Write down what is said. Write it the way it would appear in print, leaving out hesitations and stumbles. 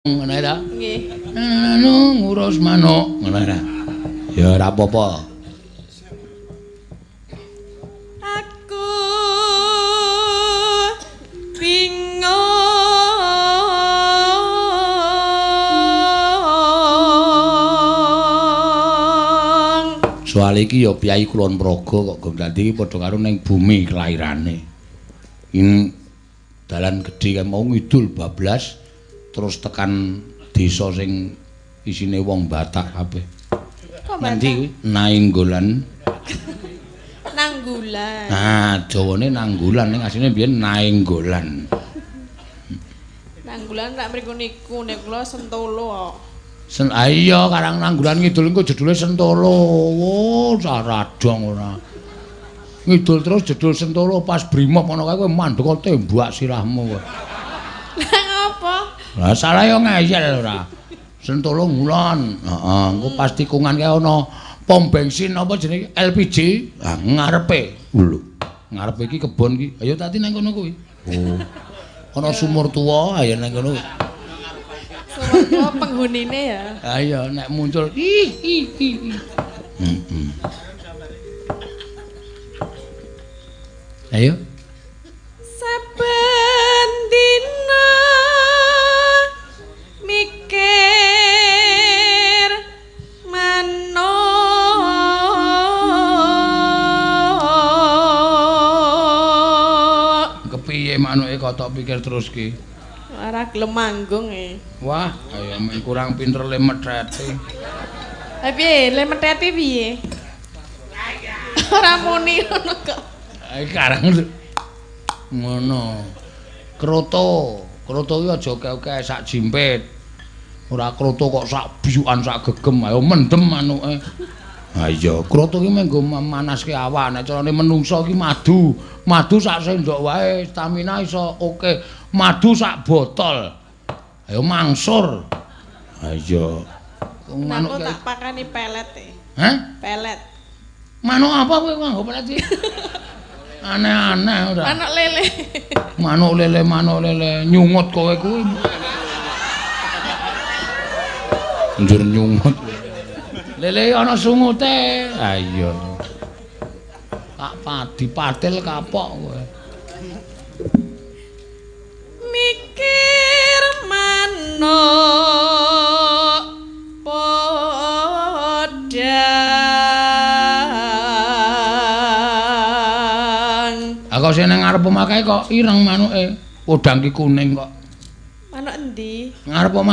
Ngono ta? Nggih. Anu ngurus manuk, ngono ta. Ya ora apa-apa. Aku bingung. Soale iki ya Piyai Kulon Progo kok gong dadi padha karo ning bumi kelairane. Ing dalan gedhe kae mau ngidul bablas terus tekan desa sing isine wong Batak kabeh. Kok Ngendi kuwi? Nainggolan. Nanggulan. Nah, Jawane Nanggulan ning asline biyen Nainggolan. Nanggulan rak mriku niku nek kula Sentolo kok. Sen iya karang Nanggulan ngidul engko jedule Sentolo. Wo, saradong ora. Ngidul terus jedul Sentolo pas brimob ana kae kowe mandeka tembak sirahmu kowe. Lah ngopo? Lah salah yo ngeyel ora. Sentolo ngulon. Heeh, engko pas tikungan kae ana pom bensin apa jenenge LPG. Lah ngarepe. Lho, ngarepe iki kebon iki. Ayo tati nang kono kuwi. Oh. Ana sumur tuwa, ayo nang kono. Sumur tuwa penghunine ya. Ayo nek muncul ih ih ih. Heeh. Ayo. Saben dina mikir manuk. Kepiye manuke kok tok pikir terus ki? Ora gelem manggung e. Wah, ayo men kurang pinter le methete. Lah piye, le methete piye? Ora muni ngono kok. Ayo karang ngono. Kroto, kroto iki aja akeh-akeh sak jimpit. Ora kroto kok sak biyukan sak gegem, ayo mendem manuke. Ha iya, kroto iki mung nggo manaske awak, nek carane menungsa iki madu. Madu sak sendok wae stamina iso oke. Madu sak botol. Ayo mangsur. Ha iya. Manuk tak pakani pelet e. Hah? Pelet. Manuk apa kowe nganggo pelet iki? Aneh-aneh ora. Manuk lele. Manuk lele, manuk lele, nyungut kowe kuwi. Njur nyungut. Lele ana sungute. Ha iya. Tak padi patil kapok kowe. Mikir manuk podang. Aku sing nang ngarep omah kae kok ireng manuke. Podang ki kuning kok. Manuk endi? Ngarep omah